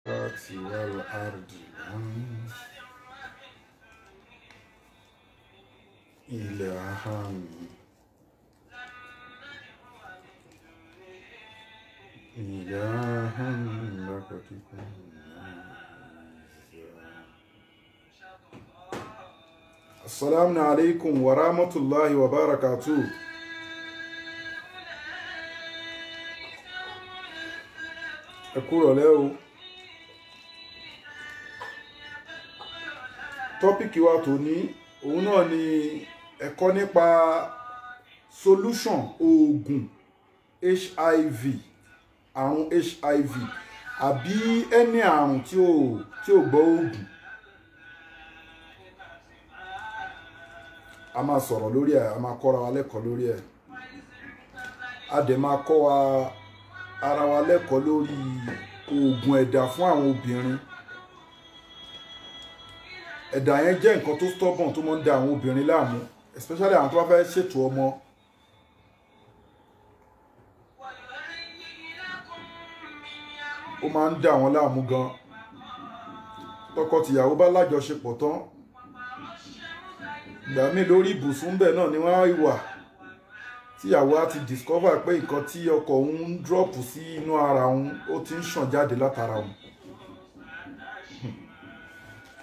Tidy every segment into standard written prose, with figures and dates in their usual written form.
والأرض إلها إلها لقد. السلام عليكم ورحمة الله وبركاته. Ẹ kúrọ̀lẹ́ o. Topic wa tòní òun náà ni ẹ̀kọ́ nípa solution oògùn HIV, àrùn HIV àbí ẹni àrùn tí ò gbọ́ oògùn. A máa sọ̀rọ̀ lórí ẹ̀, a máa kọ́ra wa lẹ́kọ̀ọ́ lórí ẹ̀, a dẹ̀ máa kọ́ wa ara wa lẹ́kọ̀ọ́ lórí oògùn ẹ̀dà fún àwọn obìnrin. Ẹ̀dà yẹn jẹ́ nǹkan tó stubborn tó máa ń da àwọn obìnrin láàmú, especially àwọn tó bá fẹ́ ṣètò ọmọ. Ó máa ń da àwọn láàmú gan. Tọkọ-tìyàwó bá lájọṣepọ̀ tán, ìgbà míì lórí ibùsùn bẹ́ẹ̀ náà ni wọ́n á wà tíyàwó á ti discover pé nǹkan tí ọkọ òun ń drop sí inú ara òun ó ti ń ṣàn jáde látara òun.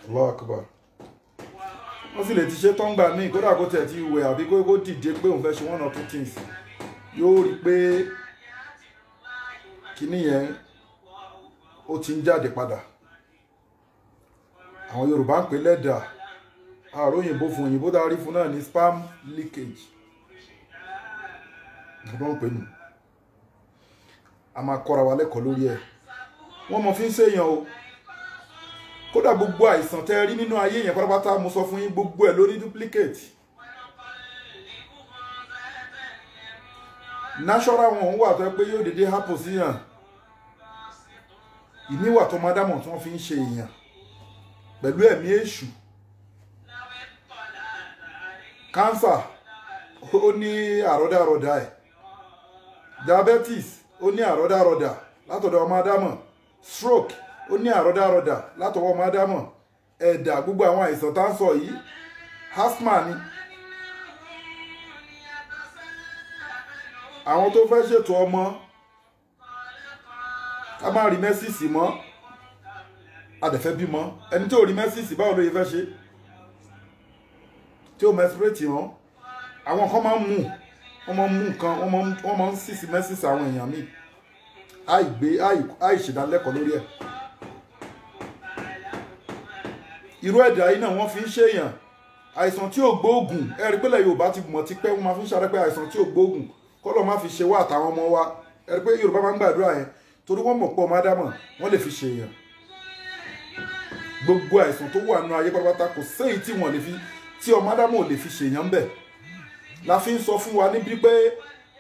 Allahu Akbar. Wọ́n sì lè ti ṣe tán gbà míì, kódà kó tiẹ̀ ti wẹ̀ àbí kó dìde pé òun fẹ́ ṣe one or two things, yóò rí i pé kíní yẹn ó ti ń jáde padà. Àwọn Yorùbá ń pè lẹ́dà, àrò òyìnbó fún òyìnbó darí fún náà ní sperm leakage. Wọ́n ń pè nù. A máa kọ́ra wa lẹ́kọ̀ọ́ lórí ẹ̀. Wọ́n mọ̀ fi ń ṣèyàn o. Kódà gbogbo àìsàn tẹ́ rí nínú ayé yẹn pátápátá, mo sọ fún yín, gbogbo ẹ̀ ló ní duplicate. Natural wọn wà tó pé yóò dédé happen síyàn. Ìmí wà tó máa dámọ̀ tí wọ́n fi ń ṣe èèyàn pẹ̀lú ẹ̀mí èṣù. Cancer ó ní àrọ́dàrọ́dà ẹ̀. Diabetes ó ní àrọ́dàrọ́dà látọ̀dọ̀ ọmọ ádámọ̀. Stroke ó ní àrọ́dàrọ́dà látọwọ́ ọmọ ádámọ̀. Ẹ̀dà gbogbo àwọn àìsàn tá ń sọ yìí, asthma ni. Àwọn tó fẹ́ ṣètò ọmọ ká má rí mẹ́sìsì mọ́, a dẹ̀ fẹ́ bímọ. Ẹni tí ò rí mẹ́sìsì báwo ló yẹ fẹ́ ṣe? Tí ò menstruate mọ́, àwọn kan máa ń mú, wọ́n máa ń mú nǹkan, wọ́n máa ń sísì mẹ́sìsì àwọn èèyàn míì. Àìgbé àìṣèdánilẹ́kọ̀ọ́ lórí ẹ̀. Irú ẹ̀dà yìí náà wọ́n fi ń ṣèyàn. Àìsàn tí ò gbóògùn, ẹ rí pẹ́lẹ̀ Yorùbá ti mọ̀ ti pẹ́, wọ́n máa fi ń ṣàrẹ́ pé àìsàn tí ò gbóògùn kọ́lọ̀ má fi ṣe wá àtàwọn ọmọ wa. Ẹ rí pé Yorùbá máa ń gbàdúrà yẹn torí wọ́n mọ̀ pé ọmọ ádámọ̀ wọ́n lè fi ṣèyàn. Gbogbo àìsàn tó wà nínú ayé pátápátá kò séyìí tí wọ́n lè fi, tí ọmọ ádámọ̀ ò lè fi ṣèyàn bẹ̀. La fi ń sọ fún wa níbí pé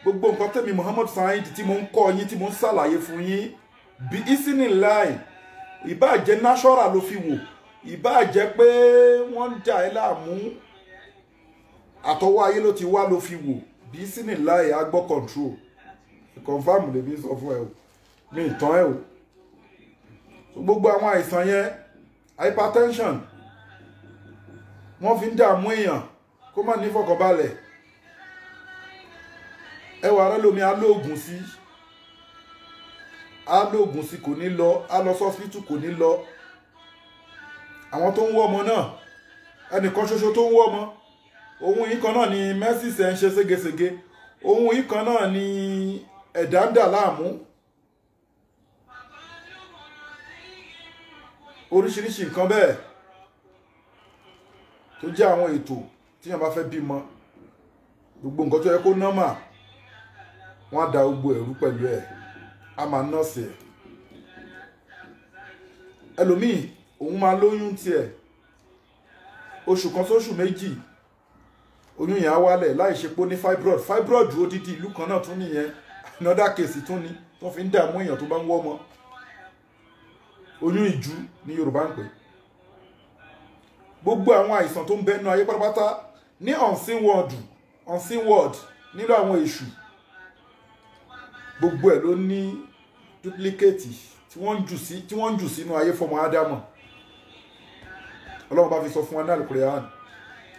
gbogbo nǹkan tẹ̀mí Muhammad Saheed tí mo ń kọ́ yín, tí mo ń ṣàlàyé fún yín, bí ìsínì láì ìbáà jẹ́ natural ló fi wò, ìbáà jẹ́ pé wọ́n ń dà ẹ́ láàmú àtọwọ́ ayé ló ti wá ló fi wò, bí ìsínì láì á gbọ́ control. Confirm lèmi sọ fún ẹ o, mi ìtàn ẹ o. Gbogbo àwọn àìsàn yẹn, hypertension, wọ́n fi ń dààmú èèyàn kó má ní fọkànbalẹ̀. Ẹwà rẹ lómi alóògùn sí, alóògùn sí kò ní lọ, á lọ sọ́sítù kò ní lọ. Àwọn tó ń wọ́ ọmọ náà, ẹnìkan ṣoṣo tó ń wọ́ ọmọ, òun yìí kan náà ni mẹ́sìsì ẹ̀ ń ṣe ségesège, òun yìí kan náà ni ẹ̀dá ń dà láàmú. Oríṣiríṣi nǹkan bẹ́ẹ̀ tó jẹ́ àwọn ètò tí wọ́n bá fẹ́ bímọ, gbogbo nǹkan tó yẹ kó nọ́mà, wọ́n á da gbogbo ẹ̀rú pẹ̀lú ẹ̀, á máa nọ́ọ̀sì ẹ̀. Ẹlòmíì òun máa lóyún tiẹ̀ oṣù kan sóṣù méjì, oyún yẹn á wálẹ̀ láì ṣe pé ó ní fibroid. Fibroid odidi ìlú kan náà tún nìyẹn, another case tún ni tó fi ń dààmú èèyàn tó bá ń wọ́ ọmọ. Oyún ìjú ní Yorùbá ń pè. Gbogbo àwọn àìsàn tó ń bẹnu ayé pátápátá ní unseen world, unseen world nílò àwọn èṣù, gbogbo ẹ̀ ló ní duplicate tí wọ́n ń jù sínú ayé fọmọ Ádámọ̀. Ọlọ́run bá fi sọ fún wa ní Al-Qur'an,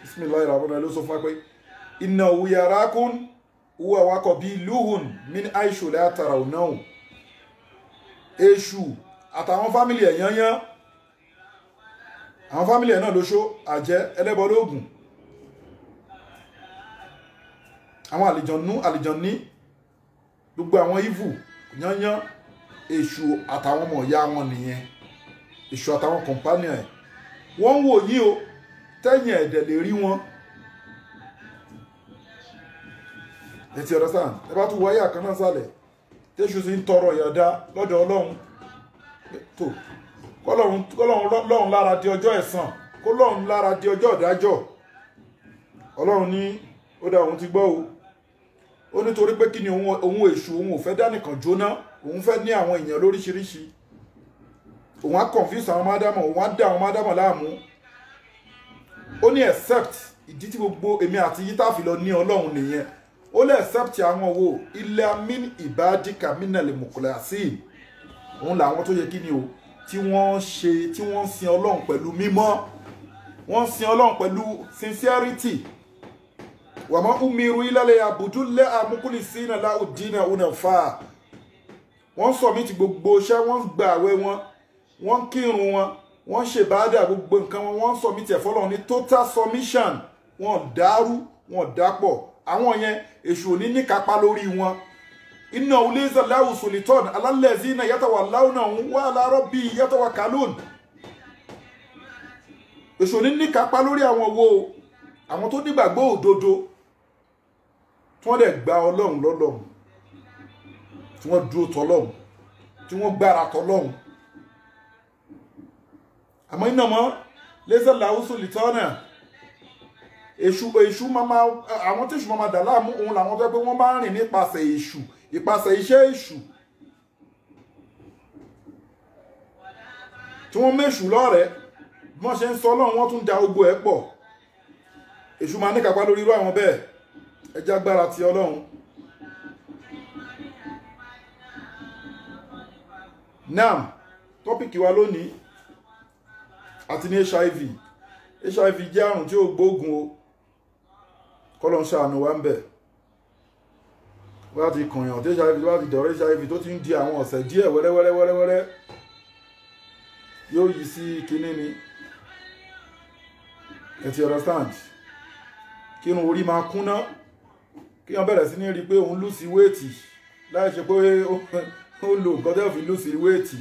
bismillahir rahmanir rahim, ló sọ fún wa pé innahu yarakum huwa wa qabiluhum min haythu la tarawnahum. Èṣù àtàwọn fámìlì ẹ̀ yányán, àwọn fámìlì ẹ̀ náà lóṣó, àjẹ́, ẹlẹ́bọ lóògùn, àwọn àlìjọ̀nú, àlìjọ̀ní, gbogbo àwọn evil yányán, èṣù àtàwọn ọmọ ìyá wọn nìyẹn, èṣù àtàwọn companion ẹ̀. Wọ́n ń wò yín o, tẹ́yìn ẹ̀dẹ̀ lè rí wọn. Ẹ ti understand? Ẹ bá tún wáyà kan náà sálẹ̀, tẹ́ṣù sì ń tọrọ ìyọ̀dá lọ́dọ̀ Ọlọ́run tó kọ́lọ́run lọ́run lára di ọjọ́ ẹ̀san, kọ́lọ́run lára di ọjọ́ ìdájọ́. Ọlọ́run ní ó dá, òun ti gbọ́ o. Ó nítorí pé kí ni òun èṣù, òun ò fẹ́ dánìkan jóná, òun fẹ́ ní àwọn èèyàn lóríṣiríṣi. Òun á confuse àwọn mádámọ̀, òun á dá àwọn mádámọ̀ láàmú. Ó ní except ìdí tí gbogbo èmi àti yí tá fi lọ ní Ọlọ́run nìyẹn. Ó lè except àwọn wo ilẹ̀ min ìbádìkà mínàlè mùkúlàsí. Òun làwọn tó yẹ kí ni o, tí wọ́n ṣe, tí wọ́n sin Ọlọ́run pẹ̀lú mímọ́, wọ́n sin Ọlọ́run pẹ̀lú sincerity. Wàmọ́ umiru ilẹ̀ abudulẹ̀ amúkúlìsínà láòdínà unafa. Wọ́n sọ mí ti gbogbo iṣẹ́, wọ́n gba àwẹ̀ wọn, wọ́n kírun wọn, wọ́n ṣèbádà gbogbo nǹkan wọn, wọ́n sọ mí tiẹ̀ fọlọ́run ní total submission. Wọ́n dàrú, wọ́n dàpọ̀. Àwọn yẹn èṣù ò ní níkápá lórí wọn. Iná uleza láwù sultan alálẹ̀zínà yàtọ̀wà láwùnà ń wà láàárọ̀ bíi yàtọ̀wà kálùn. Èṣù ò ní níkápá lórí àwọn wo, àwọn tó nígbàgbọ́ òdodo, tí wọ́n dẹ̀ gba Ọlọ́run lọ́lọ́run, tí wọ́n dúró tọ́lọ́run, tí wọ́n gbára tọ́lọ́run. Àmọ́ iná mọ́ lẹ́sẹ̀ làwùsù lìtọ́nà, èṣù máa àwọn tí èṣù máa dà láàmú, òun làwọn tó yẹ pé wọ́n bá ń rìn nípasẹ̀ èṣù, ìpasẹ̀ iṣẹ́ èṣù, tí wọ́n méṣù lọ́rẹ̀ẹ́. Bí wọ́n ṣe ń sọ Ọlọ́run, wọ́n tún da ogbó ẹ̀ pọ̀. Èṣù máa níkàpá lórí irú àwọn bẹ́ẹ̀. Ẹ jẹ́ agbára ti Ọlọ́run. Nam, tọ́pìkì wa lónìí àti ní HIV. HIV jẹ́ àrùn tí ó gbógun o, kọ́lọ́n ṣàánú wa ń bẹ̀. Wá ti kànyàn tí HIV wá ti dọ̀rọ̀ HIV tó ti ń di àwọn ọ̀sẹ̀ díẹ̀ wẹ́rẹ́wẹ́rẹ́wẹ́rẹ́, yóò yí sí kinní ni. Ẹ ti understand? Kírun orí máa kúnná, kí wọ́n bẹ̀rẹ̀ sí ní rí i pé òun lùsí wéètì láì ṣe pé ó lo nǹkan tẹ́ fi lùsí wéètì,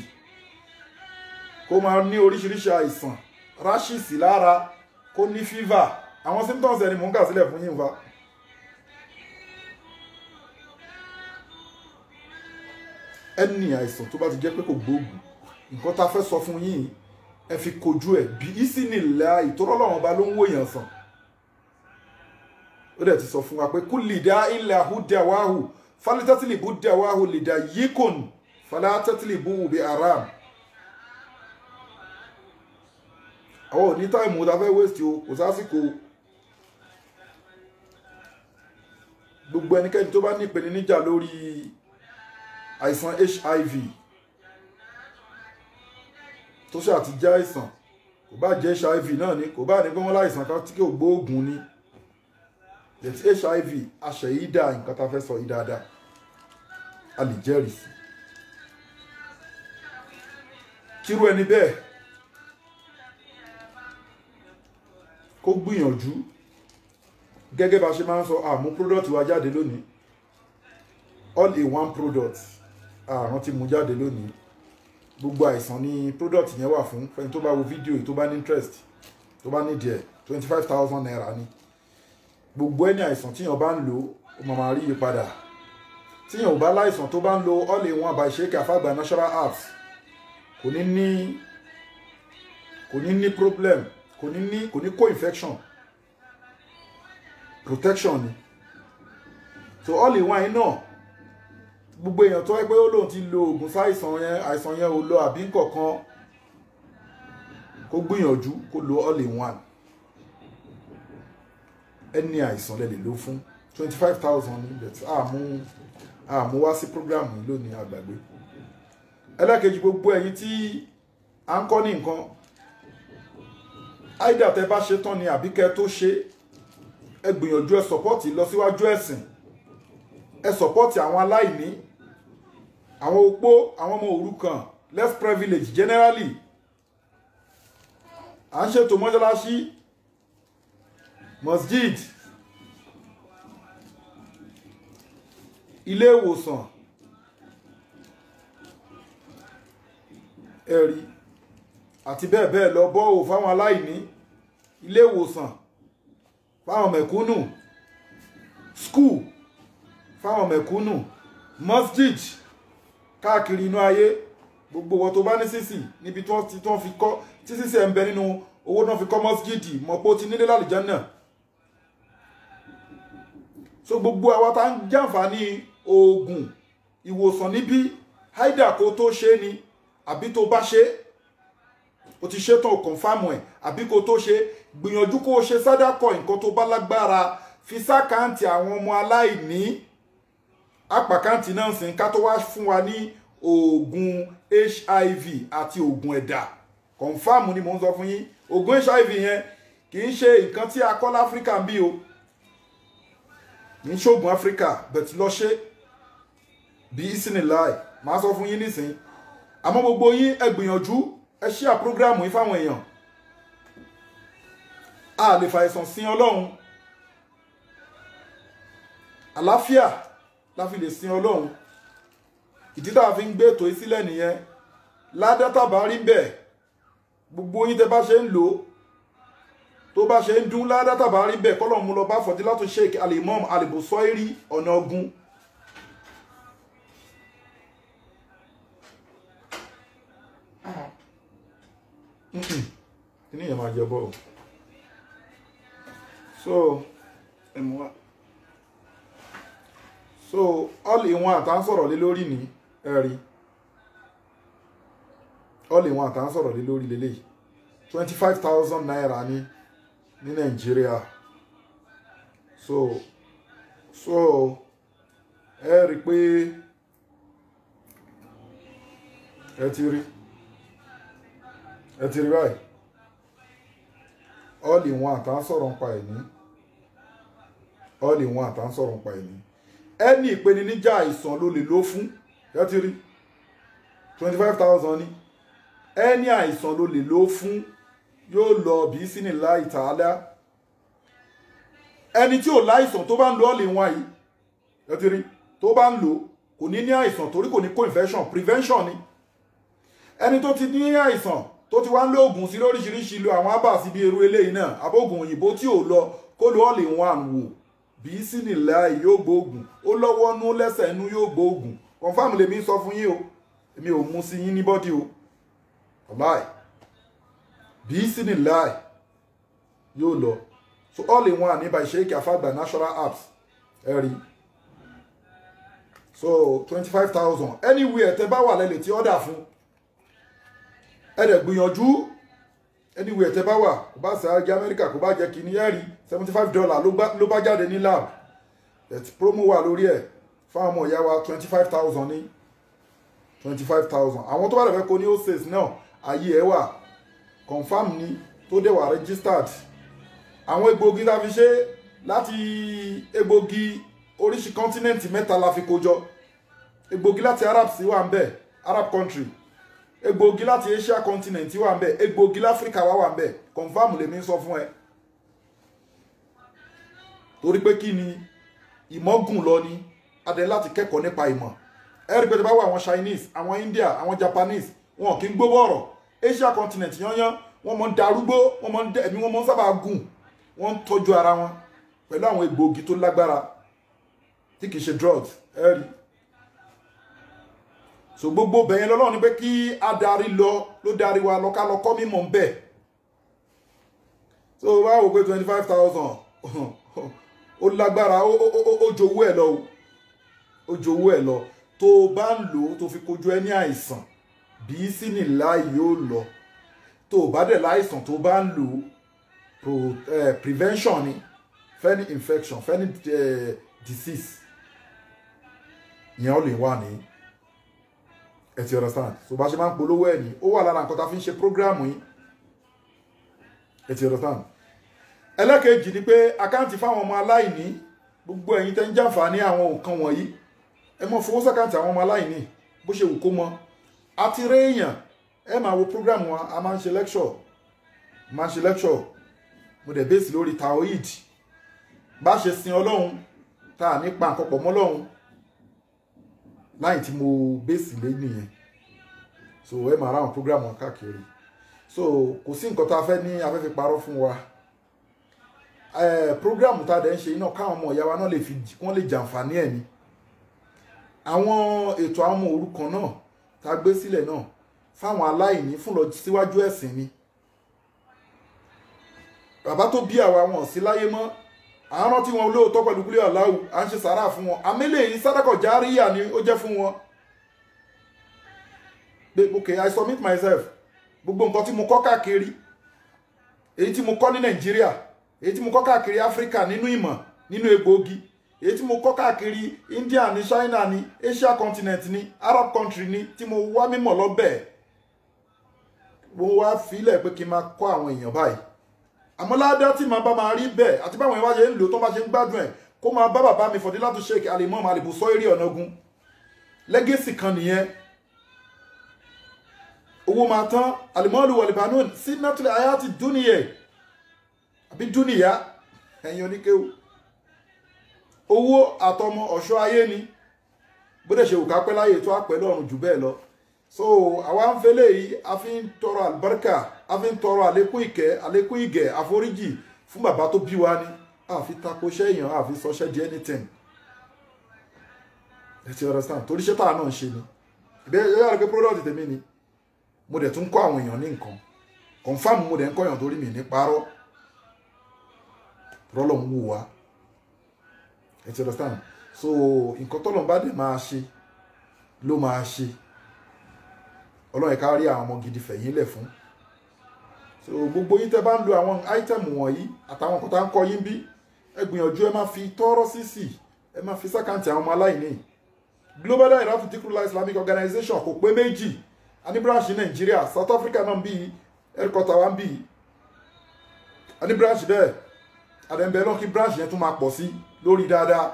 kó máa ní oríṣiríṣi àìsàn, ráṣìsì lára, kó ní fífà. Àwọn symptoms ẹni mò ń kà sílẹ̀ fún yín fa. Ẹni àìsàn tó bá ti jẹ́ pé kò gbóògùn, nǹkan tá a fẹ́ sọ fún yín, ẹ fi kojú ẹ̀ bí ìsìnìlá ìtọ́rọ̀ Ọlọ́run ọba ló ń wòyàn sàn. Ó dẹ̀ ti sọ fún wa pé kú lìdá ilẹ̀ àhúdẹ̀wáhù falitátìlìbù dẹ̀wáhù lìdá yíkùn falátẹ́tìlìbù bí aram. Àwọn ò ní táìmù tá a fẹ́ waste o, kò sásìkò. Gbogbo ẹnikẹ́ni tó bá ní ìpèníjà lórí àìsàn HIV tó ṣáà ti jẹ́ àìsàn, kò bá jẹ́ HIV náà ni, kò bá ní pé wọ́n láìsàn kan tí kò gbóògùn ni. HIV àṣẹyídà nǹkan tá a fẹ́ sọ yìí dáadáa, a lè jẹ́rìí sí. Kírú ẹni bẹ́ẹ̀ kó gbìyànjú, gẹ́gẹ́ bá ṣe máa ń sọ, àmú product wa jáde lónìí, all in one product àrùn ti mú jáde lónìí. Gbogbo àìsàn ni product yẹn wà fún. Fẹ́ni tó bá wo fídíò yìí tó bá ní interest, tó bá ní díẹ̀, 25,000 naira ni. Gbogbo ẹni àìsàn tíyàn bá ń lò ó máa máa rí ìyípadà. Tíyàn ò bá láìsàn tó bá ń lo all in one by Sheikh Afagba Natural Herbs, kò ní ní problem, kò ní kó infection, protection ni. So all in one náà, gbogbo èèyàn tó wẹ́ pé ó lóun ti lo oògùn sáìsàn yẹn, àìsàn yẹn ò lọ àbí nǹkankan, kó gbìyànjú kó lo all in one. Ẹni àìsàn lè lò fún 25,000 ní bẹ̀tẹ̀. Àmú wá sí program yìí lónìí, àgbàgbé. Ẹlẹ́kejì, gbogbo ẹ̀yin tí à ń kọ́ ní nǹkan, àìdá tẹ́ bá ṣe tán ni àbí kẹ́ tó ṣe, ẹ gbìyànjú ẹ sọ̀pọ́ọ̀tì lọ síwájú ẹ̀sìn, ẹ sọ̀pọ́ọ̀tì àwọn aláìní, àwọn opó, àwọn ọmọ òrukàn, less privileged generally. À ń ṣètò mọ́ṣáláṣí, masjid, ilé ìwòsàn, ẹ̀rí àti bẹ́ẹ̀ bẹ́ẹ̀ lọ, bọ́ọ̀ fáwọn aláìní, ilé ìwòsàn fáwọn mẹ̀kúnnù, school fáwọn mẹ̀kúnnù, masjid káàkiri inú ayé. Gbogbo wọn tó bá ní sísì níbi tí wọ́n fi kọ́, tí sísì ẹ̀ ń bẹ nínú owó náà fi kọ́ masjid, mọ̀ pé ó ti nílé lálùjánnà. So gbogbo àwa tá ń jàǹfààní oògùn ìwòsàn níbí, haida kó tó ṣe ni àbí tó bá ṣe, o ti ṣe tán, o kọ̀nfàmù ẹ̀, àbí kó tó ṣe, gbìyànjú kó o ṣe sádàkọ̀ nǹkan tó bá lágbára, fi sákàǹtì àwọn ọmọ aláìní. Àpàkáǹtì náà sìn ká tó wá fún wa ní oògùn HIV àti oògùn ẹ̀dà. Kọ̀nfàmù ni mò ń sọ fún yín. Oògùn HIV yẹn kì í ṣe nǹkan tí a kọ́ láfíríkà ń bí o, kì í ṣoògùn áfíríkà, bẹ̀tì lọ ṣe bí ìsìnìláì, màá sọ fún yín nísìn. Àmọ́ gbogbo yín ẹ gbìyànjú ẹ ṣíà prógráàmù yín fáwọn èèyàn. A lè fàìsàn sin Ọlọ́run, àlàáfíà la fi lè sin Ọlọ́run. Ìdí tá a fi ń gbé ètò yìí sílẹ̀ nìyẹn. Ládátàbá rí bẹ́ẹ̀, gbogbo yín tẹ́ bá ṣe ń lò ó, tó bá ṣe ń dún, ládátàbá rí bẹ́ẹ̀, kọ́lọ̀ mú lọ bá Fọdílátù Sheikh Al-Imam Al-Busiri ọ̀nà ogun. Kíní yẹn máa jẹ bọ́ọ̀. So ẹ mú wa. So all in one tá ń sọ̀rọ̀ lé lórí ní ẹ̀rí. All in one tá ń sọ̀rọ̀ lé lórí lélẹ́yìí. 25,000 naira ní ní Nàìjíríà. So ẹ rí pé ẹ ti rí, ẹ ti rí báyìí. All in one tá ń sọ̀rọ̀ nípa ẹ̀ ní. All in one tá ń sọ̀rọ̀ nípa ẹ̀ ní. Ẹni ìpèníjà àìsàn ló lè lò fún. Ẹ ti rí 25,000 ní. Ẹni àìsàn ló lè lò fún, yóò lọ bí sínú láì tààlà. Ẹni tí ò láìsàn tó bá ń lo all in one yìí, ẹ ti rí, tó bá ń lò kò ní ní àìsàn torí kò ní kó infection, prevention ni. Ẹni tó ti ní àìsàn tó ti wá ń lo oògùn sí lóríṣiríṣi, lo àwọn abà sí bí irú eléyìí náà, abóògùn òyìnbó tí ò lọ, kó lo all in one wò, bí sínú láì yóò gbóògùn, ó lọ́wọ́ nú lẹ́sẹ̀ nú yóò gbóògùn. Confirm lèmi sọ fún yín o, èmi ò mú sí yín ní bọ́dí o. Ọláì bí sínú láì yóò lọ. So all in one ní by Sheikh Afagba Natural Apps, ẹ rí. So 25,000 anywhere tẹ́ bá wà lẹ́lẹ̀ tí order fún, ẹ dẹ̀ gbìyànjú anywhere tẹ́ bá wà, kò bá ṣe ajé Amẹ́ríkà, kò bá jẹ́ kínní, ẹ rí $75 ló bá jáde ní lab. That promo wà lórí ẹ̀ fáwọn ọmọ ìyá wa, 25,000 ní 25,000. Àwọn tó bá dẹ̀ fẹ́ kó ní wholesale náà, ayé ẹ̀ wà confirm ni, tó dẹ̀ wà registered. Àwọn egbògi la fi ṣe láti egbògi oríṣi kọ́ńtínẹ̀ǹtì mẹ́ta la fi kó jọ. Egbògi láti Arab sí wà ń bẹ̀, Arab country. Egbògi láti Asia continent wà ń bẹ̀, egbògi láfíríkà wà ń bẹ̀. Confirm lèmi ń sọ fún ẹ. Torí pé kí ni ìmọ̀gùn lọ ni, a dẹ̀ láti kẹ́kọ̀ọ́ nípa ìmọ̀. Ẹ rí pé tí bá wà àwọn Chinese, àwọn India, àwọn Japanese, wọn kì í gbówó ọ̀rọ̀. Asia continent yányán, wọ́n mọ̀ ń darúgbó, wọ́n mọ̀ ń dẹ̀, ẹ̀mí wọn mọ̀ ń sábà gùn, wọ́n ń tọ́jú ara wọn pẹ̀lú àwọn egbògi tó lágbára tí kì í ṣe drugs. Ẹ rí. So gbogbo bẹ̀yẹn lọ́lọ́run ni pé kí adarí lọ ló darí wa lọ ká lọ kọ́ mímọ̀ ń bẹ̀. So wá wò pé 25,000 ó lágbára, ó jowó ẹ̀ lọ, ó jowó ẹ̀ lọ. Tó o bá ń lò ó tó fi kojú ẹ ní àìsàn, bí sínú láì yóò lọ. Tó o bá dẹ̀ láìsàn tó bá ń lò ó, prevention ni fẹ́ni infection, fẹ́ni disease, ìyẹn ó lè wà ní. Ẹ ti understand? So bá ṣe máa ń polówó ẹ̀ ní, ó wà lára nǹkan tá a fi ń ṣe prógráàmù yìí. Ẹ ti understand? Ẹlẹ́kejì ni pé àkáǹtì fáwọn ọmọ aláìní, gbogbo ẹ̀yin tẹ́ ń jàǹfààní àwọn nǹkan wọ̀nyí, ẹ mọ fowó sàkáǹtì àwọn ọmọ aláìní bó ṣe wù kó mọ. Àti rẹ́ èèyàn, ẹ máa wo prógráàmù wa, a máa ń ṣe lecture, máa ń ṣe lecture. Mo dẹ̀ bẹ́ẹ̀sì lórí taoid, bá ṣe sin Ọlọ́run tá a nípa nǹkan pọ̀ mọ́ Ọlọ́run, láì tí mo bẹ́ẹ̀sì lé nìyẹn. So ẹ máa ráwọn prógráàmù wa káàkiri. So kò sí nǹkan tá a fẹ́ ní a fẹ́ fi parọ́ fún wa. Prógráàmù tá a dẹ̀ ń ṣe iná káwọn ọmọ ìyá wa náà lè fi wọ́n lè jàǹfààní ẹ̀ ni. Àwọn ètò àwọn ọmọ òrukàn náà tá a gbé sílẹ̀ náà fáwọn aláìní fún lọ síwájú ẹ̀sìn ni. Bàbá tó bí àwa wọn sí láyé mọ́, à ń rántí wọn lóòótọ́ pẹ̀lú kúlẹ̀ aláwù, à ń ṣe sàárà fún wọn. Àmẹ́lẹ̀ yìí sàdákà járíyà ni ó jẹ́ fún wọn. Pé okay, I submit myself. Gbogbo nǹkan tí mo kọ́ káàkiri, èyí tí mo kọ́ ní Nàìjíríà, èyí tí mo kọ́ káàkiri Áfíríkà nínú ìmọ̀, nínú egbòogi, èyí tí mo kọ́ káàkiri India ní, China ní, Asia continent ní, Arab country ní, tí mo wá mímọ̀ lọ́bẹ̀, mo wá filẹ̀ pé kí n máa kọ́ àwọn èèyàn báyìí. Àmọ́ ládá tí màá bá máa rí bẹ́ẹ̀ àti báwọn èèyàn wá ṣe ń lò tó bá ṣe ń gbádùn ẹ̀, kó máa bá bàbá mi Fọdílátù Sheikh Al-Imam Al-Busiri Ọ̀nàgún. Lẹ́gẹ̀sì kan nìyẹn. Owó máa tán, alimọ́ọ̀lù wal-banun sinatul hayati dunya àbí dúnìyá, ẹ̀yin oníkéwù. Owó àtọmọ ọ̀ṣọ́ ayé ni, bó dẹ̀ ṣe wù ká pẹ́ láyé tó àpẹ́ lọ́run jù bẹ́ẹ̀ lọ. So àwa ń fẹ́lẹ̀ yìí, a fi ń tọrọ àlùbáríkà, a fi ń tọrọ àlékún ìkẹ́, àlékún ìgẹ̀, àforíjì fún bàbá tó bí wa ni. A fi tako iṣẹ́ èèyàn, a fi sọṣẹ́ di anything. Ẹ ti understand? Torí iṣẹ́ táwa náà ń ṣe ni. Ìbéèrè yára pé product tèmi ni. Mo dẹ̀ tún kọ́ àwọn èèyàn ní nǹkan. Confirm mo dẹ̀ ń kọ́yàn torí mi ní parọ́. Rọ́lọ̀ ń wò wá. Ẹ ti understand? So nǹkan tọ́lọ̀ bá dẹ̀ máa ṣe ló máa ṣe. Ọlọ́run ká rí àwọn ọmọ gidi fẹ̀yìn lẹ̀ fún. So gbogbo yín tẹ́ bá ń lo àwọn item wọ̀nyí àtàwọn nǹkan tá ń kọ́ yín bí, ẹ gbìyànjú ẹ máa fi tọ́rọ́ sísì, ẹ máa fi sákàǹtì àwọn ọmọ aláìní. Global Dahiratu Dhikrlahi Islamic Organization kò pé méjì. A ní branch ní Nàìjíríà, South Africa náà ń bí, headquarter wa ń bí. A ní branch bẹ́ẹ̀. Àdẹ̀ǹbẹ̀ náà kí branch yẹn tún máa pọ̀ sí lórí dáadáa.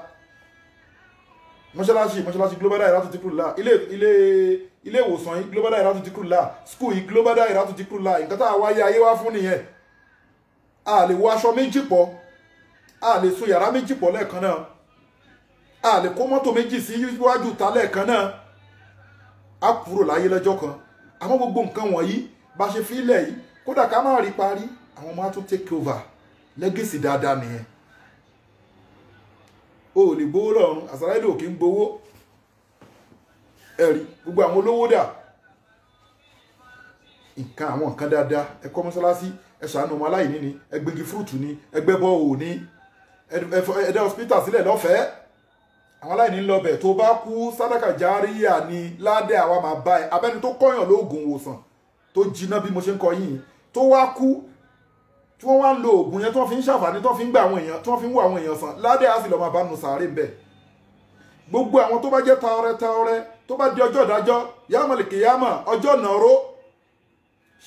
Mọ́ṣáláṣí, mọ́ṣáláṣí Global Dahiratu Dhikrlahi, ilé ìwòsàn yìí Global Dahiratu Dhikrlahi, school yìí Global Dahiratu Dhikrlahi. Nǹkan tá a wáyé ayé wá fún nìyẹn. A lè wọ aṣọ méjì pọ̀, a lè sùn yàrá méjì pọ̀ lẹ́ẹ̀kan náà, a lè kó mọ́tò méjì sí iwájú ta lẹ́ẹ̀kan náà. A kúrò láyé lọ́jọ́ kan. Àmọ́ gbogbo nǹkan wọ̀nyí bá ṣe fílẹ̀ yìí, kódà ká má rí parí, àwọn ọmọ á tún take over. Legacy dáadáa nìyẹn. O ò lè gbowó lọ́run, àsàlàyé ò kí ń gbowó. Ẹ̀rí gbogbo àwọn olówó dà. Nǹkan àwọn nǹkan dáadáa, ẹ kọ́ mọ́sálásí, ẹ ṣàánú ọmọ aláìní ni, ẹ gbégi fúrúùtù ni, ẹ gbẹ́bọ òní, ẹ dá hospital sílẹ̀ lọ́fẹ̀ẹ́. Àwọn aláìní ń lọ bẹ̀, tó bá kú sàdákà járíyà ni ládẹ́ àwa máa bá ẹ. Abẹ́ni tó kọ́yàn lóògùn ìwòsàn tó jiná bí mo ṣe ń kọ yín, tó wá kú, tí wọ́n wá ń lo oògùn yẹn tí wọ́n fi ń ṣàǹfààní, tí wọ́n fi ń gba àwọn èèyàn, tí wọ́n fi ń wọ àwọn èèyàn sàn, ládẹ́ á sì lọ́ọ́ máa bá nu sàárè ń bẹ̀. Gbogbo àwọn tó bá jẹ́ taọrẹ taọrẹ, tó bá di ọjọ́ ìdájọ́, yàmọ̀lì kìyàmọ̀, ọjọ́ nàró,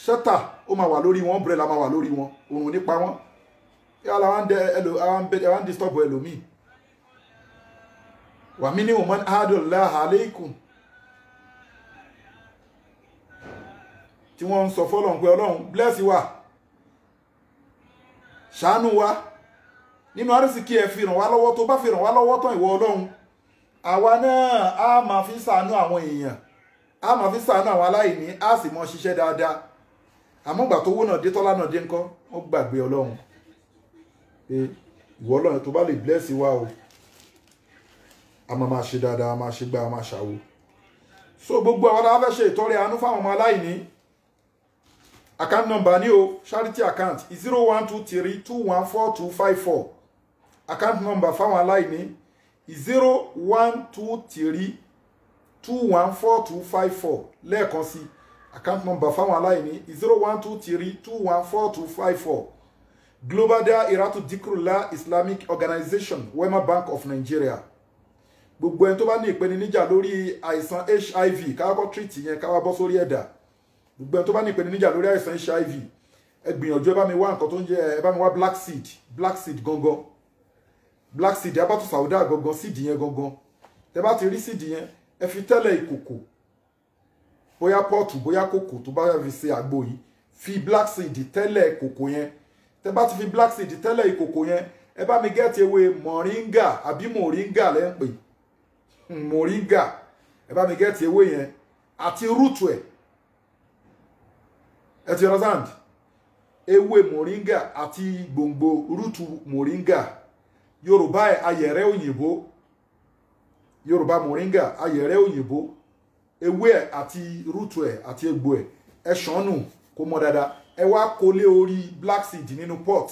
ṣẹ́tà ó máa wà lórí wọn, umbrella máa wà lórí wọn, òrùn nípa wọn. Yàrá wa ń disturb ẹlòmíì. Wà mí ní òmán adùnlá aleikum, tí wọ́n ń sọ fọ́lọ́run pé Ọlọ́run bless wa, ṣàánú wa nínú àrísìkí, ẹ fi ràn wá lọ́wọ́. Tó bá fi ràn wá lọ́wọ́ tán, ìwọ Ọlọ́run, àwa náà á máa fi ṣàánú àwọn èèyàn, á máa fi ṣàánú àwọn aláìní, á sì mọ ṣiṣẹ́ dáadáa. Àmọ́ ìgbà tó wó náà dé, tọ́lá náà dé ńkọ́, ó gbàgbé Ọlọ́run pé ìwọ Ọlọ́run tó bá lè bless wa o, a máa máa ṣe dáadáa, a máa ṣe gbá, a máa ṣàwo. So gbogbo àwọn tá a fẹ́ ṣe ìtọrẹ àánú fáwọn ọmọ aláìní, account number ní o, charity account 0123214254. Account number fáwọn aláìní 0123214254. Lẹ́ẹ̀kan sí, account number fáwọn aláìní 0123214254. Global Dahiratu Dhikrlahi Islamic Organization, Wema Bank of Nigeria. Gbogbo ẹni tó bá ní ìpèníjà lórí àìsàn HIV, káwá treat yẹn, káwá bọ́ sórí ẹ̀dà. Gbogbo ẹni tó bá ní ìpèníjà lórí àìsàn HIV, ẹ gbìyànjú, ẹ bá mi wá nǹkan tó ń jẹ, ẹ bá mi wá black seed, black seed gangan, black seed abatu sauda gangan, seed yẹn gangan. Tẹ bá ti rí seed yẹn, ẹ fi tẹ́lẹ̀ ìkòkò, bóyá pot, bóyá kòkò tó bá fi ṣe àgbo yìí, fi black seed tẹ́lẹ̀ kòkò yẹn. Tẹ bá ti fi black seed tẹ́lẹ̀ ìkòkò yẹn, ẹ bá mi get ewé moringa, àbí moringa lẹ́ ń pè, moringa. Ẹ bá mi get ewé yẹn àti root ẹ̀. Ẹ ti understand? Ewé moringa àti gbòǹgbò root moringa. Yorùbá ẹ̀, ayẹ̀rẹ́ òyìnbó. Yorùbá moringa, ayẹ̀rẹ́ òyìnbó. Ewé ẹ̀ àti root ẹ̀ àti egbò ẹ̀, ẹ ṣàn nù kó mọ́ dáadáa. Ẹ wá kólé orí black seed nínú pot.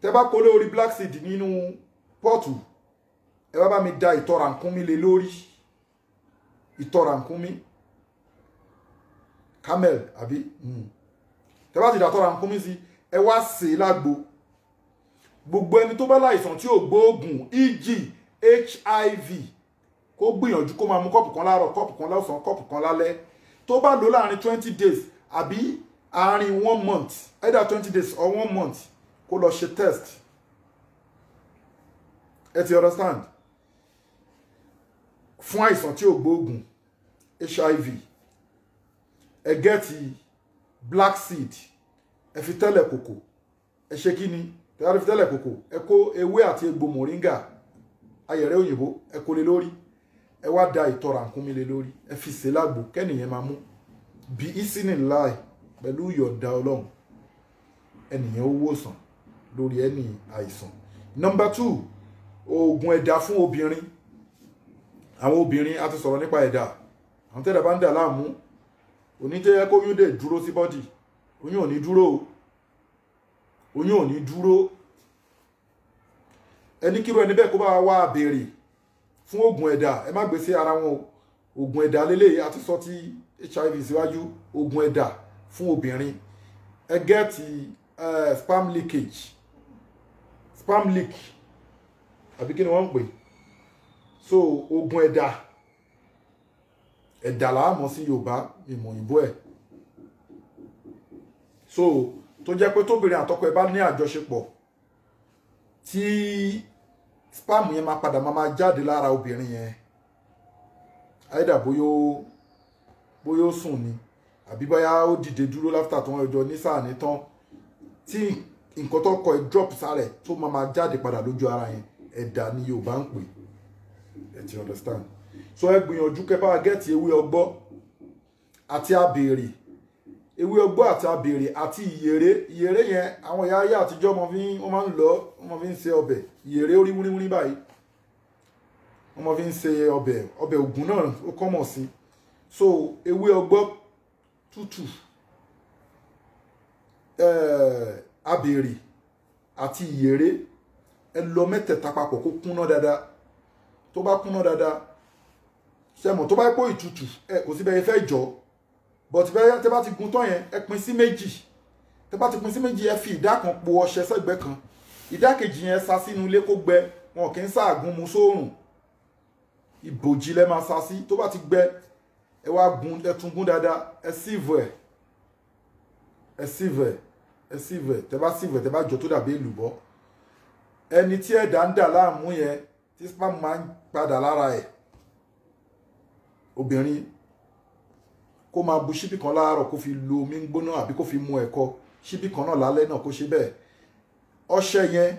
Tẹ bá kólé orí black seed nínú pot, ẹ wá bá mi da ìtọ̀ ràkúnmí lé lórí. Ìtọ̀ ràkúnmí, camel, àbí? Tẹ bá ti dà ìtọ̀ ràkúnmí sí, ẹ wá sè é lágbo. Gbogbo ẹni tó bá láìsàn tí ò gbóògùn, e.g. HIV, kó gbìyànjú kó máa mu cup kan láàárọ̀, cup kan lọ́sàn-án, cup kan lálẹ́. Tó bá lò láàrin 20 days àbí àárín one month, either 20 days or one month, kó lọ ṣe test. Ẹ ti understand? Fún àìsàn tí ò gbóògùn, HIV, ẹ get black seed, ẹ fi tẹ́lẹ̀ kòkò. Ẹ ṣe kí ni? Tẹ́lẹ̀ fi tẹ́lẹ̀ kòkò, ẹ kó ewé àti egbò moringa, ayẹ̀rẹ́ òyìnbó, ẹ kó lé lórí. Ẹ wá da ìtọ̀ ràkúnmí lé lórí, ẹ fi sè lágbo kẹ́nìyẹn máa mú. Bí ìsínì láì, pẹ̀lú ìyọ̀ǹda Ọlọ́run, ẹnìyẹn ó wòsàn lórí ẹni àìsàn. Number two, oògùn ẹ̀dà fún obìnrin. Àwọn obìnrin, a ti sọ̀rọ̀ nípa ẹ̀dà. Àwọn tẹ́lẹ̀ bá ń dà láàmú, oníjẹ́ kóyún dè dúró sí body, oyún ò ní dúró o, oyún ò ní dúró. Ẹni kírú ẹni bẹ́ẹ̀ kó bá wá béèrè fún oògùn ẹ̀dà. Ẹ má gbé sí ara wọn o. Oògùn ẹ̀dà lélẹ̀, àti sọ ti HIV síwájú. Oògùn ẹ̀dà fún obìnrin, ẹ get sperm leakage, sperm leak, àbí kí ni wọ́n ń pè? So oògùn ẹ̀dà, ẹ̀dà là á mọ̀ sí Yorùbá, ìmọ̀ òyìnbó ẹ̀. So tó jẹ́ pé tóbìnrin àtọkọ ẹ̀ bá ní àjọṣepọ̀, tí sperm yẹn máa padà máa jáde lára obìnrin yẹn, either bóyá ó sùn ni, àbí bóyá ó dìde dúró láfítà tó wọ́n jọ ní sáà ní tán, tí nǹkan tó kọ ẹ drop sára ẹ̀, tó máa jáde padà lójú ara yẹn, ẹ̀dà ni Yorùbá ń pè. Ẹ ti understand? So ẹ gbìyànjú kẹ́ bá get ewé ọgbọ́ àti abèrè, ewé ọgbọ́ àti abèrè àti ìyèrè. Ìyèrè yẹn, àwọn ìyá ayé àtijọ́ mọ fi, wọ́n máa ń lọ, wọ́n máa fi ń ṣe ọbẹ̀. Ìyèrè orí wúríwúrí báyìí, wọ́n máa fi ń ṣe ọbẹ̀, ọbẹ̀ ògùn náà ó kọ́mọ̀ sí. So ewé ọgbọ́ tútù, abèrè àti ìyèrè, ẹ lọ mẹ́tẹ̀ẹ̀ta papọ̀ kó kúnná dáadáa. Tó bá kúnná dáadáa, ṣẹmọ̀, tó bá pọ̀ ìtutù, ẹ kò sí bẹ́ẹ̀ fẹ́ jọ, but bẹ́ẹ̀ tẹ́ bá ti gun tán yẹn, ẹ pín sí méjì. Tẹ́ bá ti pín sí méjì, ẹ fi ìdá kan po ọṣẹ sẹ́gbẹ́ kan, ìdá kejì yẹn sá sínú ilé kó gbẹ. Wọn kì í sáàgùn mu sóòrùn, ìbòjì lẹ máa sá sí. Tó bá ti gbẹ, ẹ wá gun, ẹ tún gún dáadáa, ẹ sieve ẹ, ẹ sieve ẹ, ẹ sieve ẹ. Tẹ́ bá sieve ẹ, tẹ́ bá jọ tó dàbí èlùbọ́, ẹni tí ẹ̀dá ń dà láàmú yẹn, tí sperm máa ń padà lára ẹ̀, obìnrin, kó máa bu ṣíbí kan láàárọ̀, kó fi lo omi gbóná àbí kó fi mu ẹ̀kọ, ṣíbí kan náà lálẹ́ náà, kó ṣe bẹ́ẹ̀. Ọṣẹ yẹn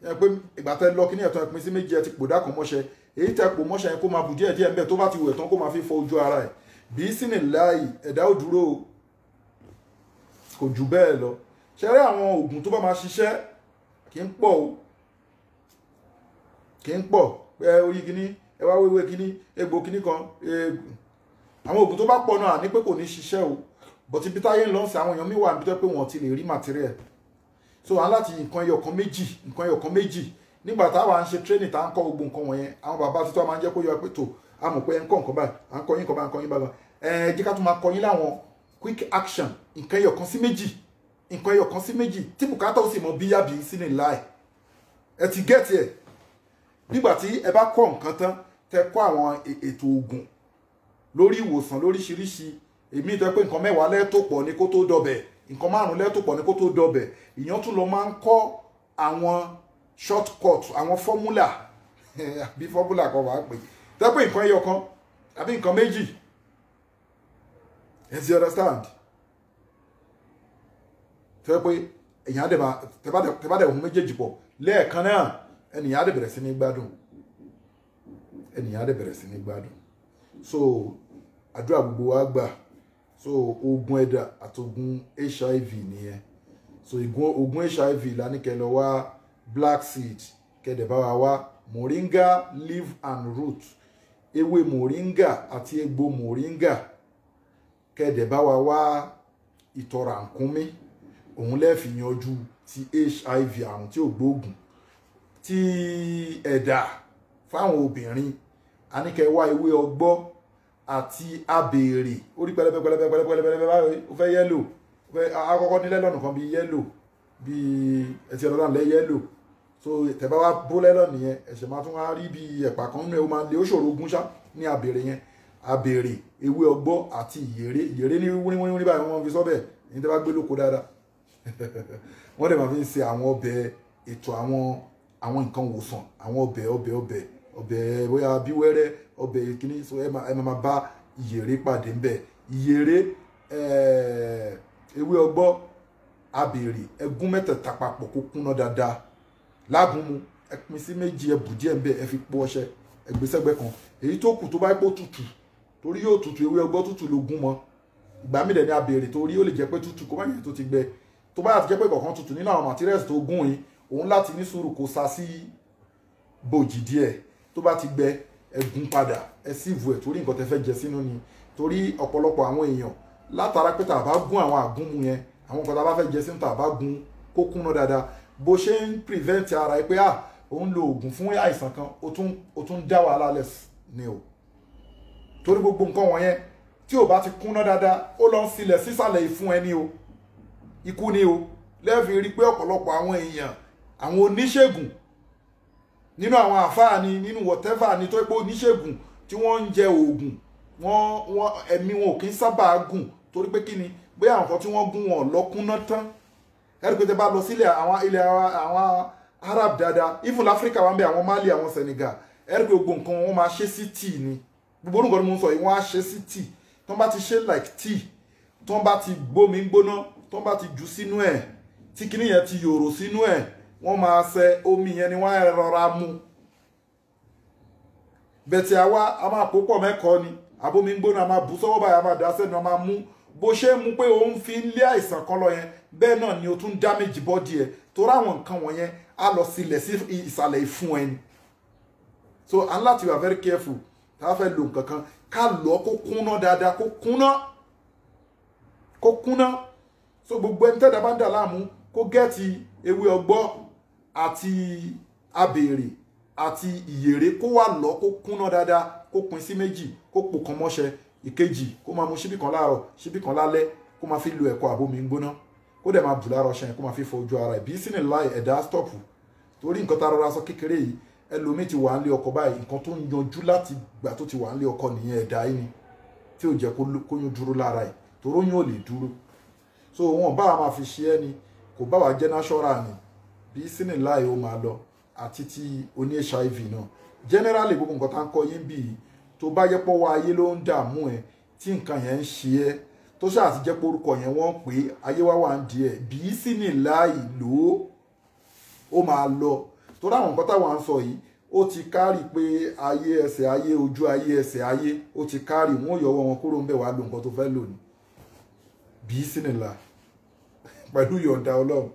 yẹn pé ìgbà tẹ́ lọ kíní ẹ̀tọ́, ẹ pín sí méjì, ẹ ti pòdà kan mọ́ṣẹ. Èyí tẹ́ pò mọ́ṣẹ yẹn, kó máa bu díẹ̀ díẹ̀ ńbẹ̀. Tó bá ti wẹ̀ tán, kó máa fi fọ ojú ara ẹ̀. Bí sínú láì, ẹ̀dá ò dúró o, kò jù bẹ́ẹ̀ lọ. Ṣẹ́rẹ́ àwọn oògùn tó bá máa ṣiṣẹ́ kì í pọ̀ o, kì í pọ̀. Ẹ orí kíní, ẹ wá wéwé kíní, egbò kíní kan. Àwọn oògùn tó bá pọ̀ náà ní pé kò ní ṣiṣẹ́ o, but ibi táyé ń lọ sí, àwọn èèyàn mi wà níbi tó pé wọ́n ti lè rí material. So àwọn láti nǹkan ẹyọ kan méjì, nǹkan ẹyọ kan méjì. Nígbà táwa ń ṣe training, tá à ń kọ́ gbogbo nǹkan wọ̀nyẹn, àwọn bàbá títọ́ máa ń jẹ́ kó yọ pé tó a mọ̀ pé ẹ ń kọ́ nǹkan báyìí, à ń kọ́ yín nǹkan báyìí, à ń kọ́ yín báyìí, ẹ jẹ́ ká tún máa kọ́ yín láwọn quick action, nǹkan ẹyọ kan sí méjì, nǹkan ẹyọ kan sí méjì tí bùkátà ó sì mọ bíyà bí sínú láì. Ẹ ti get ẹ̀? Nígbà tí ẹ bá kọ́ nǹkan tán, tẹ kọ́ àwọn ètò oògùn lórí ìwòsàn lóríṣiríṣi, èmi tó pé nǹkan 10 lẹ́tò pọ̀ ní kó tó dọbẹ̀, nǹkan 5 lẹ́tò pọ̀ ní kó tó dọbẹ̀, ìyẹn tún lọ máa ń kọ́ àwọn shortcut, àwọn formula, àbí formula kan wàá pè tó pé nǹkan ẹyọ kan àbí nǹkan 2. Ẹ ti understand? Tó pé èèyàn á dẹ̀ máa tẹ bá dẹ̀ ohun méjèèjì pọ̀ lẹ́ẹ̀kan náà, ẹnìyàn á dẹ̀ bẹ̀rẹ̀ sí ní gbádùn, ẹnìyàn á dẹ̀ bẹ̀rẹ̀ sí ní gbádùn. So àdúrà gbogbo wa gbà. So oògùn ẹ̀dà àti oògùn HIV nìyẹn. So oògùn HIV la ní kẹ́ lọ wá black seed, kẹ́dẹ̀ bá wa wá moringa leaf and root, ewé moringa àti egbò moringa, kẹ́dẹ̀ bá wa wá ìtọ̀ ràkúnmí. Òun lẹ́ẹ̀ fi yanjú ti HIV, àrùn tí ò gbóògùn. Ti ẹ̀dà fáwọn obìnrin, a ní kẹ́ wá ewé ọgbọ́ àti abèrè. Ó rí pẹlẹbẹ pẹlẹbẹ pẹlẹbẹ pẹlẹbẹ báyìí, ó fẹ́ yellow, ó fẹ́ akọ́kọ́ ní lẹ́lọ́nù kan bíi yellow, bíi ẹtì ọ̀dọ́ náà lẹ́ yellow. So tẹ̀bá wá bó lẹ́lọ́nù yẹn, ẹ̀ṣẹ̀ máa tún wá rí bíi ẹ̀pà kan nínú ẹ̀, ó máa lé, ó ṣòro gún ṣá ní abèrè yẹn. Abèrè, ewé ọgbọ́ àti ìyèrè. Ìyèrè ní wíníwíní báyìí, wọ́n fi sọ́bẹ̀ ní tẹ́ bá gbé lóko dáadáa, wọ́n dẹ̀ máa fi ń ṣe àwọn ọbẹ̀ ètò, àwọn nǹkan wòsàn, àwọn ọbẹ̀ ọbẹ̀ ọbẹ̀ ọbẹ̀ bóyá bíwẹ́rẹ́, ọbẹ̀ kìíní. So ẹ máa bá ìyèrè pàdé ńbẹ̀. Ìyèrè, ewé ọgbọ́, abèrè, ẹgún mẹ́tẹ̀ẹ̀ta papọ̀ kó kúnná dáadáa lágúnmu. Ẹ pín sí 2, ẹ bù díẹ̀ ńbẹ̀, ẹ fi pò ọṣẹ, ẹ gbé sẹ́gbẹ̀ kan. Èyí tó kù tó bá pò tútù, torí yóò tútù, ewé ọgbọ́ tútù ló gún mọ́. Ìgbà míì dẹ̀ ní abèrè, torí ó lè jẹ́ pé tútù, kó má yẹn tó ti gbẹ. Tó bá ti jẹ́ pé kọ̀ọ̀kan tútù nínú àwọn materials tó gún yín, òun láti ní sùúrù kó sa sí bòjì díẹ̀. Tó bá ti gbẹ, ẹ gún padà, ẹ síìvù ẹ̀, torí nǹkan tẹ́ fẹ́ jẹ sínú ni. Torí ọ̀pọ̀lọpọ̀ àwọn èèyàn, látara pé tá a bá gún àwọn àgúnmu yẹn, àwọn nǹkan tá a bá fẹ́ jẹ sínú, tá a bá gún kó kúnná dáadáa, bó ṣe ń prevent ara ẹ pé à òun lo oògùn fún àìsàn kan, ó tún dá wàhálà lẹ̀ ni o. Torí gbogbo nǹkan wọ̀nyẹn tí ò bá ti kúnná dáadáa, ó lọ ń sílẹ̀ sísàlẹ̀ ìfun ẹni o, ikú ni o. Lẹ́ẹ̀fi rí pé ọ̀pọ̀lọpọ̀ àwọn èèyàn, àwọn oníṣègùn nínú àwọn àfáà ni, nínú whatever ni, tó pé oníṣègùn tí wọ́n ń jẹ oògùn, wọ́n ẹ̀mí wọn ò kí ń sábà gùn. Torí pé kí ni? Bóyá àwọn kan tí wọ́n gún wọn lọ́kúnná tán. Ẹ̀rí pé tẹ́ bá lọ sílẹ̀ àwọn ilẹ̀ àwọn Arab dáadáa, even Africa wà ń bẹ, àwọn Mali, àwọn Senegal, ẹ̀rí pé gbogbo nǹkan wọn máa ṣe sí tíì ni. Gbogbo orúkọ ni mo ń sọ yìí, wọ́n á ṣe sí tíì. Tó bá ti ṣe like tíì, tó bá ti gbómi gbóná, tó bá ti jù sínú ẹ̀, tí kinní yẹn ti yòrò sínú ẹ̀, wọ́n máa ṣe omi yẹn ni wọ́n á rọra mu. Bẹ̀tẹ̀ àwa a máa kó pọ̀ mẹ́kọ̀ọ́ ni, àbomi gbóná, a máa bù sọ́wọ́ báyìí, a máa dà sẹ́nu, a máa mú. Bó ṣe ń mu pé òun fi ń lé àìsàn kan lọ yẹn, bẹ́ẹ̀ náà ni o tún damage body ẹ̀, torí àwọn nǹkan wọ̀nyẹn á lọ sílẹ̀ sí ìsàlẹ̀ ìfun ẹni. So à ń láti wà very careful tá a fẹ́ lo nǹkan kan, ká lọ kó kúnná dáadáa, kó kúnná, kó kúnná. So gbogbo ẹni tẹ́lẹ̀ bá ń dà láàmú, kó get ewé ọgbọ́ àti abèrè àti ìyèrè, kó wà lọ kó kúnná dáadáa, kó pín sí 2, kó pò kan mọ́ṣẹ, ìkejì kó máa mu ṣíbí kan láàárọ̀, ṣíbí kan lálẹ́, kó máa fi lo ẹ̀kọ àbomi gbóná, kó dẹ̀ máa bù lára ọṣẹ yẹn, kó máa fi fọ ojú ara ẹ̀. Bí sínú láì ẹ̀dá stop. Torí nǹkan tá a rọra sọ kékeré yìí, ẹlòmíì ti wà nílé ọkọ báyìí, nǹkan tó ń yanjú láti gbà tó ti wà nílé ọkọ nìyẹn, ẹ̀dá yìí ni tí ò jẹ́ kóyún dúró lára ẹ̀, toróyún ò lè dúró. So wọn bá wa máa fi ṣe ẹ́ ni, kò bá wa jẹ́ natural ni, bí sínú láì ó máa lọ. Àti ti oní HIV náà generally, gbogbo nǹkan tá ń kọ́ yín bíi, tó bá yẹ pọ́ wá ayé ló ń dààmú ẹ, tí nǹkan yẹn ń ṣe ẹ́, tó ṣáà ti jẹ́ pé orúkọ yẹn wọ́n ń pè é, ayé wá wà ń di ẹ̀, bí sínú láì lò ó máa lọ. Torí àwọn nǹkan táwọn ń sọ yìí, ó ti kárì pé ayé ẹsẹ̀ ayé ojú ayé ẹsẹ̀ ayé, ó ti kárì, wọn ò yọwọ́ wọn kúrò ń bẹ̀, wá lo nǹkan tó fẹ́ lò ní bí sínú là pẹ̀lú yọ̀ǹda Ọlọ́run.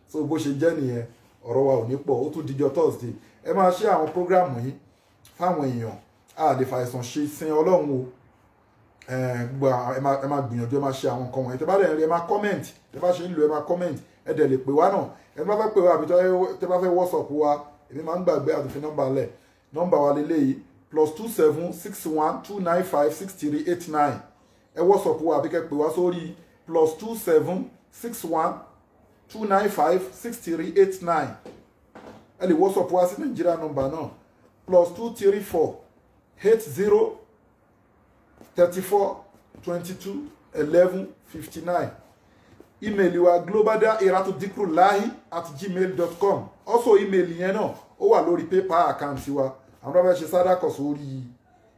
So bó ṣe jẹ́ nìyẹn, ọ̀rọ̀ wa ò ní pọ̀. Ó tún dijọ́ Thursday. Ẹ máa ṣe àwọn prógráàmù yìí fáwọn èèyàn. A lè fàìsàn ṣe sin Ọlọ́run o. Gbogbo ẹ máa gbìyànjú, ẹ máa ṣe àwọn nǹkan wọ̀nyí. Tẹ bá dẹ̀ rí, ẹ máa comment. Tẹ bá ṣe ń lò, ẹ máa comment. Ẹ dẹ̀ lè pè wá náà, ẹ bá fẹ́ pè wá àbí tẹ bá fẹ́ WhatsApp wa. Èmi máa ń gbàgbé àti fi nọ́mbà lẹ̀. Nọ́mbà wa lélẹ́yìí: +27 612956389. Ẹ WhatsApp wa àbí kẹ́ pè wá sórí +27 612956389. Ẹ lè WhatsApp wa sí Nàìjíríà nọ́mbà náà. +234 80 34 22 11 59. Email wa globaldahiratudikrulahi@gmail.com. Also email yẹn náà ó wà lórí PayPal account wa. Àwọn tó bá fẹ́ ṣe sádàkọ̀ sórí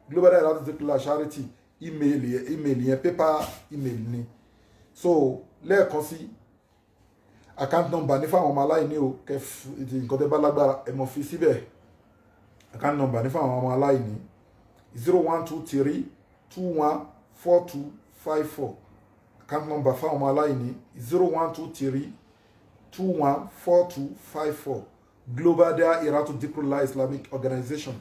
Global Dahiratu Dhikrlahi Charity, email yẹn PayPal email ni. So lẹ́ẹ̀kan sí, account number ní fáwọn ọmọ aláìní o, kẹf nǹkan tẹ́ bá lágbára ẹ mọ̀ fi síbẹ̀. Account number ní fáwọn ọmọ aláìní 0123 21 42 54. Account number fáwọn ọmọ aláìní 0123 21 42 54. Global Dahiratu Dhikrlahi Islamic Organization,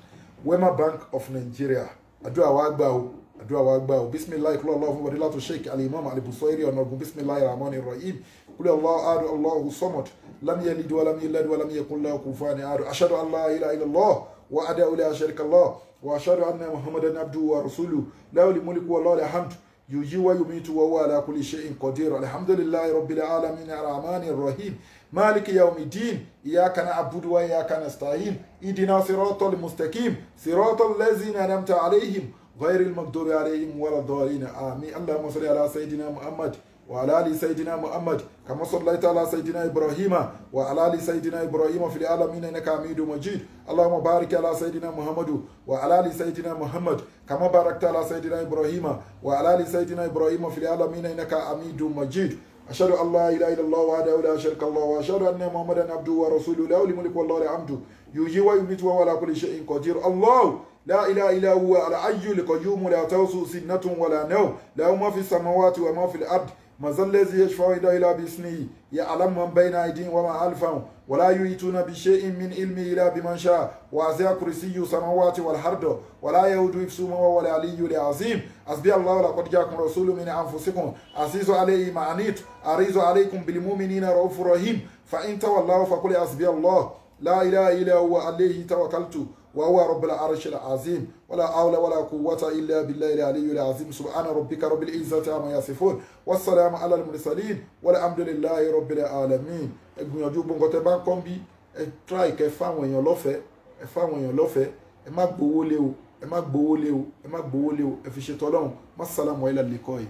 Wema Bank of Nigeria. Àdúrà wa gbà o, àdúrà wa gbà o. Bisimilahi kúlọ̀ Allahu fún fadilatu Sheikh Al-Imam Al-Busayri ọ̀nàgún. Bisimilahi rahman rahim. Kúlọ̀ Allahu ahadu Allahu samad. Lam yalid wa lam yulad wa lam yakun lahu kufuwan ahad. Ashhadu an la ilaha illallah wa wahdahu la sharika lah wa ashhadu anna Muhammadan abduhu wa rasuluhu. Lahul mulku wa lahul hamd. Yuhyi wa yumitu wa huwa ala kulli shay'in qadir. Alhamdulillahi rabbil alamin arrahmanir rahim. Maliki yawmiddin. Iyyaka na'budu wa iyyaka nasta'in. Ihdina siratal mustaqim. Siratal ladzina an'amta alayhim ghayril maghdubi alayhim waladdallin. Amin. Allahumma salli ala sayyidina Muhammad wa ala ali sayyidina Muhammad kama sallaita ala sayyidina Ibrahim wa ala ali sayyidina Ibrahim fil alamin innaka Hamidum Majid. Allahumma barik ala sayyidina Muhammad wa ala ali sayyidina Muhammad kama barakta ala sayyidina Ibrahim wa ala ali sayyidina Ibrahim fil alamin innaka Hamidum Majid. Ashhadu an la ilaha illallah wahdahu la sharika lahu wa ashhadu anna Muhammadan abduhu wa rasuluhu. Lahul mulku wa lahul hamdu yuhyi wa yumiitu wa huwa ala kulli shay'in qadir. Allah la ilaha illa huwa al-hayyul qayyum la ta'khudhuhu sinatun wa la nawm lahu ma fi samawati wa ma fil ard. من ذا الذي يشفع إلا بإذنه يعلم من بين أيديهم وما خلفهم ولا يحيطون بشيء من علمه إلا بمن شاء. وسع كرسيه السماوات والأرض ولا يؤوده حفظهما وهو العلي العظيم. حسبي الله لقد جاءكم رسول من أنفسكم عزيز عليه ما عنيتم حريص عليكم بالمؤمنين رؤوف رحيم. فإن تولوا فقل حسبي الله لا إله إلا هو عليه توكلت وهو رب العرش العظيم. ولا حول ولا قوة إلا بالله العلي العظيم. سبحان ربك رب العزة عما يصفون والسلام على المرسلين والحمد لله رب العالمين. Ẹ gbìyànjú gbogbo nǹkan tẹ́ bá ń kọ́ bí, ẹ try kẹ́ fáwọn èèyàn lọ́fẹ̀ẹ́, ẹ fáwọn èèyàn lọ́fẹ̀ẹ́, ẹ má gbowó lé o, ẹ má gbowó lé o, ẹ má gbowó lé o, ẹ fi ṣètò Ọlọ́run. Massalamu ila liqai.